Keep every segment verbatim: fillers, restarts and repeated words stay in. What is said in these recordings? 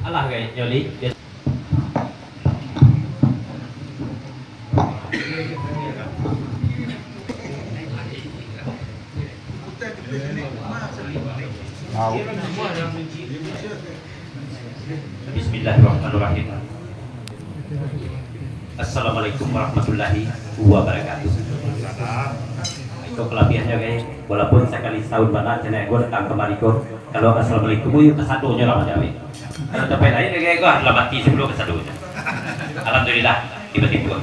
Alah, gai, nyoli. Bismillahirrahmanirrahim. Assalamualaikum warahmatullahi wabarakatuh. Itu kalabiahannyo, gai. Walaupun sakali satahun bana, cana ego datang kamari ko, kalau assalamualaikum, yo kasadonyo lah manjawab. Kalau tampek lain, gai, ego lah mati sabalun kasadonyo. Alhamdulillah, tibo-tibo.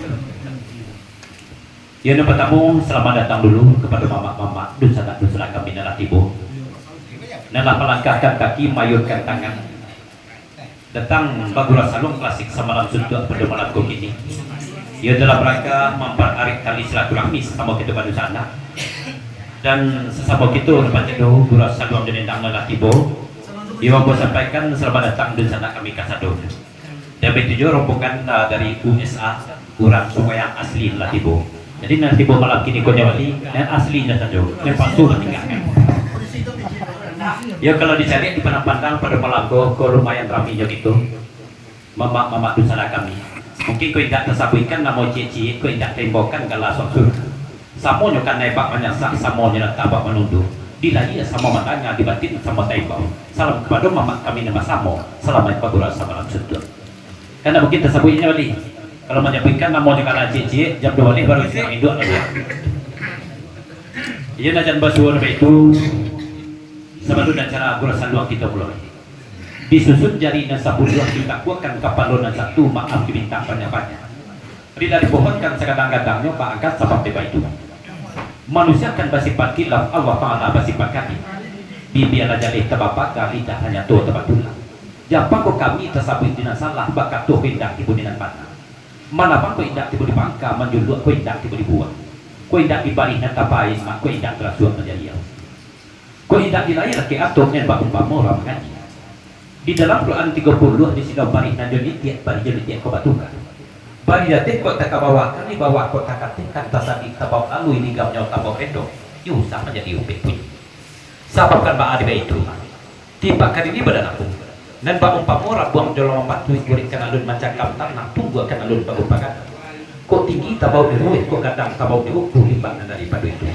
Yo, nan partamo, salamaik datang dulu kapado mamak-mamak, dunsanak-dunsanak kami nan lah tibo. Nan lah malangkahkan kaki, maayunkan tangan, datang bagurau saluang klasik samalam suntuak pado malam ko kini. Iyo, dalam rangka mampararik tali silaturahmi sasamo kito badunsanak. Dan sasamo kito nan pacando gurau saluang jo dendang nan lah tibo. Iyo, ambo sampaikan salamaik datang dunsanak kami kasadonyo. Dan baitu juo rombongan, ah, dari U S A, urang Sungai yang asli lah tibo. Jadi, nan tibo malam kini ko nyo wali, nan aslinyo sajo, nan palsu maninggakan. Yo, kalau dicaliak dipandang-pandang pado malam ko, ko lumayan raminyo gitu. Mamak-mamak dunsanak kami. Mungkin ko indak tasabuikkan namo ciek-ciek, ko indak taimbaukan gala suang surga. Samonyo kanai bak manyasak, samonyo nan tabak manundo. Di lahia samo mandanga, di batin samo taimbau. Salam kapado mamak kami nan basamo, salamaik bagurau samalam suntuak. Kan ndak mungkin tasabuik inyo wali. Kalau manyabuikkan namonyo kanai ciek-ciek, jam duo baleh baru siang induak lah. Iyo, nan jan basuo baitu, sabalun acara gurau saluang kito mulai. Disusun jari nan sapuluah, ditakuakkan kapalo nan satu, maaf dimintak banyak-banyak. Bila dipohonkan sagadang-gadangnyo, baangkat sabab dek baitu. Manusia kan basipat khilaf, Allah Ta'ala basipat kadim. Bibia lah jaleh tabapaga, lidah lah nyato tabatulang. Jampang ko kami tasabuik di nan salah, bakato ko indak tibo di nan bana. Manabang ko indak tibo di pangka, manjuluak ko indak tibo di buah. Ko indak di barih nan tapain, mak ko indak tarasuak manjadi au. Ko indak di layia lakek atok, nan baumpamo urang mangaji. Di dalam Quran tigo puluah, di siko barih nan jo nitiak, barih jo nitiak ko batuka. Barih di ateh kok takabawakan, di bawah kok takatehkan, tasadik tabaok lalu, di gamnyo tabaok rendo, yo usah manjadi upek bunyi. Sabab kan baa di baitu, tipak ka diri badan aku. Nan baumpamo rabuang jo lobang batu, burik kan alun mancakam tanah, tungguak kan alun bagumpakan. Kok tinggi tabaok di ruweh, kok gadang tabaok di uku, limbak nan daripado itu.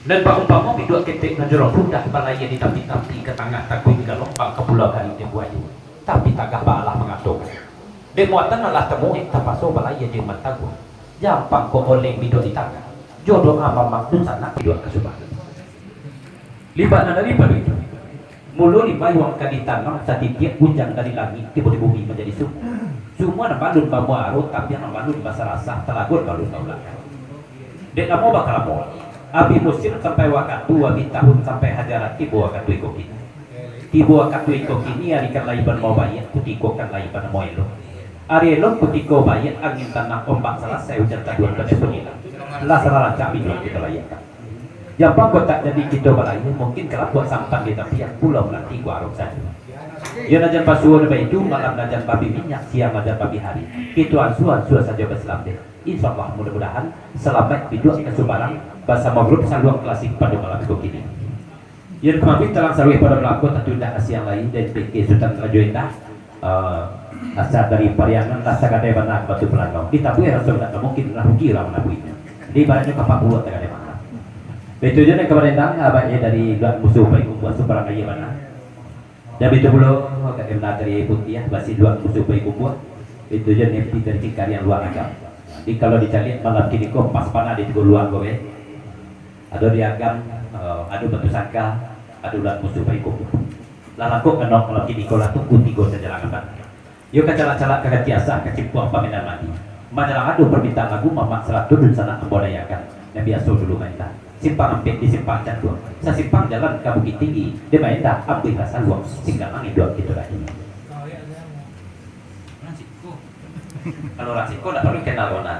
Nan baumpamo biduak ketek nan jorong rudah, balayia di tapi-tapi, ka tangah takuik galombang, ka pulau karik dek buayo, tapi tagah baalah mangatokan. Dek muatan alah tamuek, tapaso balayia di umah taguah. Jampang kok oleng biduak di tangan, jo doa mamak dunsanak biduak ka subang. Limbak nan daripado itu, mulo limai wang ka ditanam, satitiak ujan dari langik, tibo di bumi manjadi sumua. Sumua nan balun bamuaro, tapiang nan balun basarasah, talago nan balun baulakan. Dek lamo bakalamo, abih musim sampai wakatu, abih tahun sampai hajaran, tibo wakatu iko kini. Tibo wakatu iko kini, ari kan lai banamo baiak, kutiko kan lai banamo elok. Ari elok kutiko baiak, angin tanam ombak salasai, ujan taduan badai pun ilang. Lah sarancak biduak kito layakkan. Jampang kok tak jadi kito balayia, mungkin ka lapuak sampan di tapian, pulau Meranti ko arok sajo. Iyo, nan jan basuo nan baitu, malam nan jan babi minyak, siang nan jan babi hari. Kito ansua-ansua sajo basilambek. Insya Allah, mudah-mudahan salamaik biduak ka subarang basamo grup saluang klasik pado malam iko kini. Iyo, nan kamari talang saruih pado malam ko, tantu indak asiang lai, dari P K Sutan Rajo Indah. Eh, asa dari Pariangan lah sagadai bana ka Batu Palangau. Ditabuih raso indak ka mungkin, lah rugi urang manabuihnyo. Jadi, ibaratnyo kapak buluak tagadai mahal. Baitu juo nan ka barendang, abah eh dari Luak Musuh Paikubuah, subarang aia bana. Dan baitu pulo, ka Emna dari Putiah, basi Luak Musuh Paikubuah. Baitu juo Nempi dari Cingkariang Luak Agam. Jadi, kalau dicaliak malam kini ko, pas bana di tigo luak ko, eh. Ado di Agam, eh, ado Batu Sangka, ado Luak Musuh Paikubuah. Lah langkok kanok malam kini ko, lah tunggu tigo sajalangan bana. Iyo, kacalak-calak ka Katiasah, ka Cimpuang Pamenan Mandi. Manjalang ado parmintaan lagu, mamak sarato dunsanak ambo nayakan, nan biaso dulu main dah. Simpang Ampek di Simpang Canduang, sasimpang jalan ka Bukik Tinggi, di main dah ambuihlah saluang, singgalang induak kito dah kini. Kalau urang siko ndak paralu kenal konan.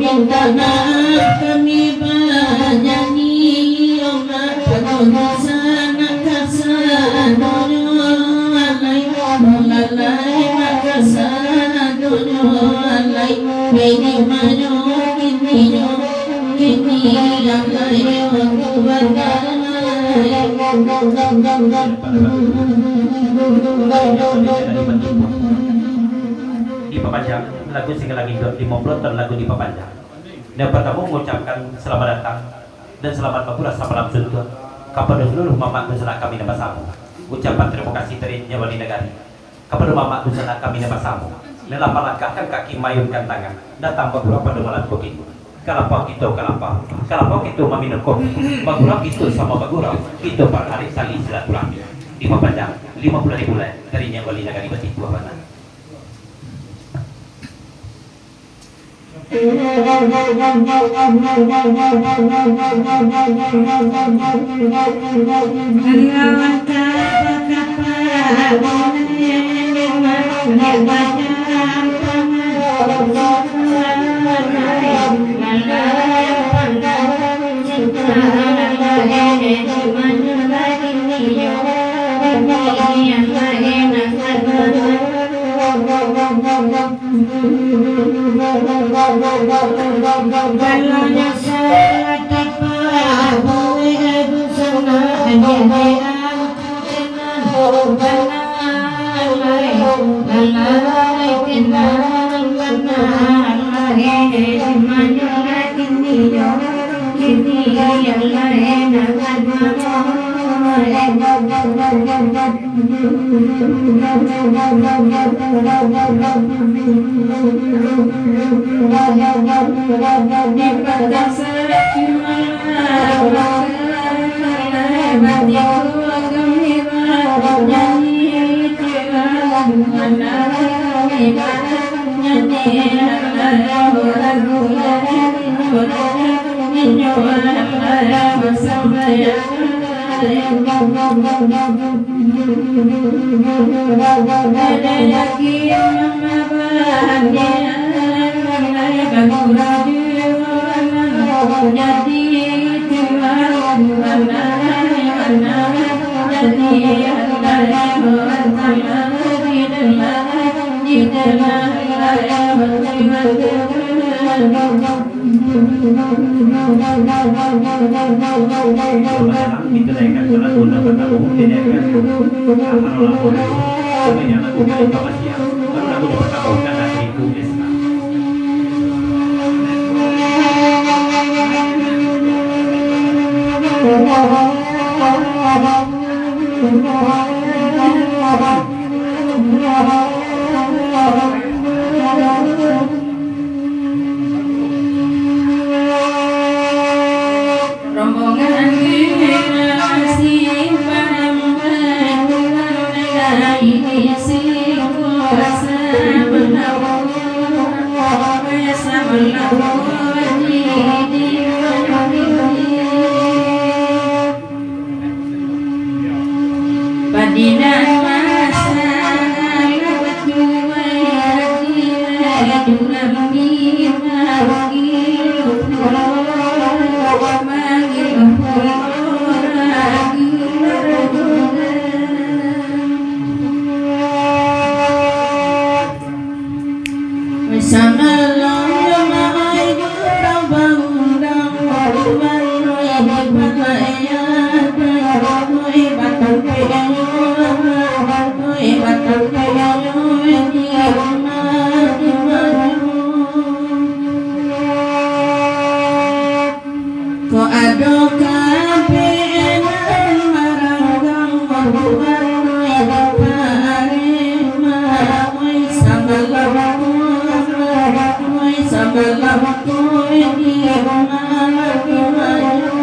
Minta maaf kami banyak ni, yo maaf, kalau salah kasa adonyo, alai Dipapanjang lagu Singalangi, limo puluah taun lagu dipapanjang. Nan partamo, mangucapkan salamaik datang dan salamaik bapulang samalam suntuang kapado saluruah mamak dunsanak kami nan basamo. Ucapan tarimo kasih dari Nyiak Wali Nagari kapado mamak dunsanak kami nan basamo, nan lah malangkahkan kaki, maayunkan tangan, datang bagurau pado malam ko kini. Ka lapau kito, ka lapau, ka lapau kito maminum kopi, bagurau kito samo bagurau, kito pararik tali silaturahmi. Dipapanjang limo puluah ribu lai dari Nyiak Wali Nagari Batipuah Bana. Kok ado kabenan maranggang mambuat oi Bapak Arema, oi samalam tu, oi samalam tu di rumah di Mayu.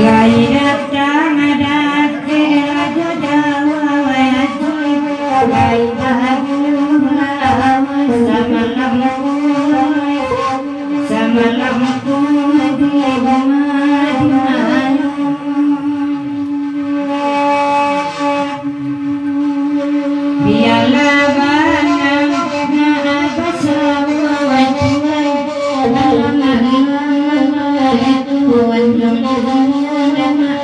Lai datang Datuak Rajo Jawa, lai bahagia samalam, samalam di rumah di Mayu. Bialah banang nak basawa, Tuan, dalam hati Tuan, Tuan, Tuan.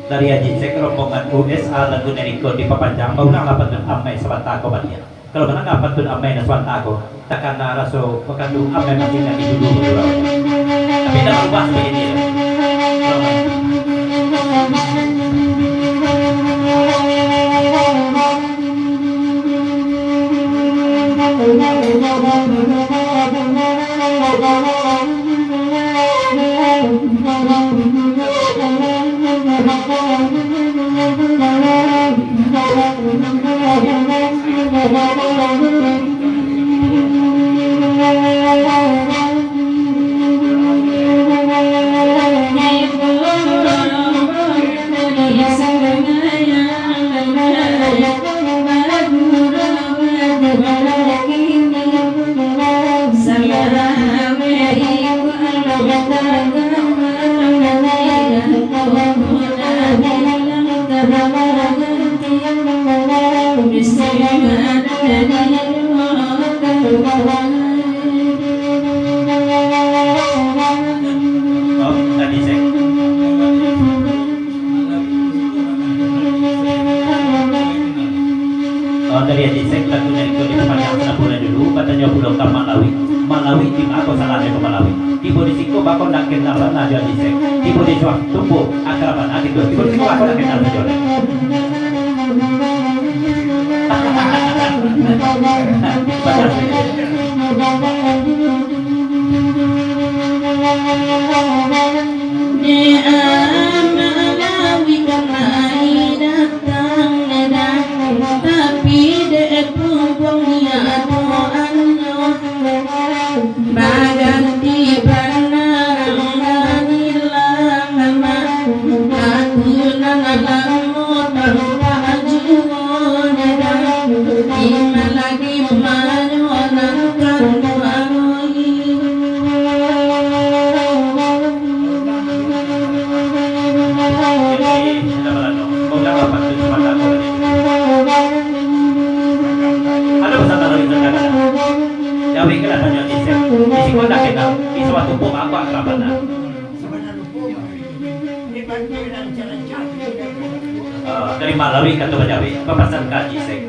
Dari Aji Sek rombongan U S A lagu Neriko dipapanjang, baulanglah pantun amai sabanta ko baliak. Kalau mandanga pantun amai nan sabanta ko, takana raso bakatu amai masih nan di dulu. Tapi indak barubah sabaiak itu. Oh, dari Aji Sek, lagu nan iko dipapanjang sabulan dulu, batanyo pulo ka Mak Lawik. Mak Lawik, di ma ko salahnyo ka Mak Lawik? Tibo di siko bako ndak kenal bana jo Aji Sek. Tibo di Suah Tumpo, akrab bana gitu. Tibo di siko bako ndak kenal sajo. Tapi dek pungkuang niat doanyo, baganti bana nan ilang, aku nan lamo tampak juo, di ma lagi manyo nan ka tuarohi. Ado pesan dari Rizal Kamil. Jawek kena tanyo di sini. Di siko ndak kenal. Di suatu pun abang ka bana. Eh, dari Mak Lawik kato bajawek, bapasan ka Aji Sek.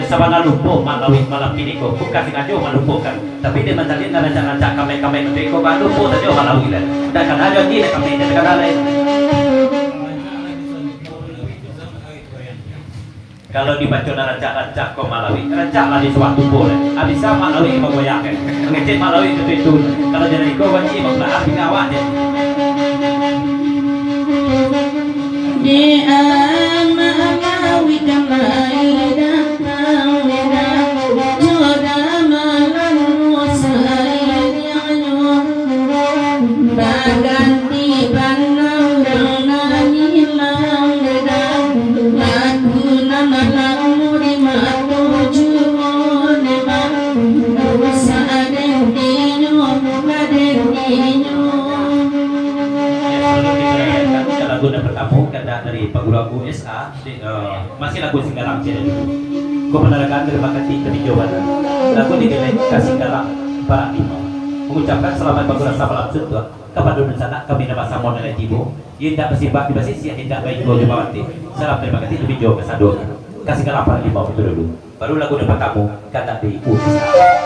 Sabana lupo Mak Lawik malam kini ko, bukan sengajo malupokan. Tapi dek mancaliak nan rancak-rancak, kambek-kambek nan beko, balupo sajo Mak Lawik lai. Ndak kana jo Aji, ndak kambek, ndak kana lai. Kalau dibaco nan rancak-rancak ko Mak Lawik, rancak lah di suatu po lai. Abih sa Mak Lawik bagoyang kan. Mangecek Mak Lawik ka itu. Kalau jadi iko Aji, Mak Lawik tingga awak je. Di amak Lawik kan lai datang, datang. Jodoh malam nusa ai. Baganti bana urang nan ilang, lagu nan lamo di mato juo, memang rusak dek inyo, dek inyo. Ya, sebelum kita dengarkan lagu nan pertamo, kandak dari Pagulang U S A. Di, eh, masih lagu Singgalang cek dulu. Ko panarakan dari Bakati Tepijo Bana. Lagu digelek ka Singgalang Barak Limo. Mangucapkan salamat bagurasa malam suntuak kapado dunsanak kami nan basamo nan lai tibo. Indak basimbah di basisiah, indak bainggo di bawati. Salam dari Bakati Tepijo kasadonyo. Kasih ka lapar limau tu dulu. Baru lagu nan partamo, Kandak di Utusan.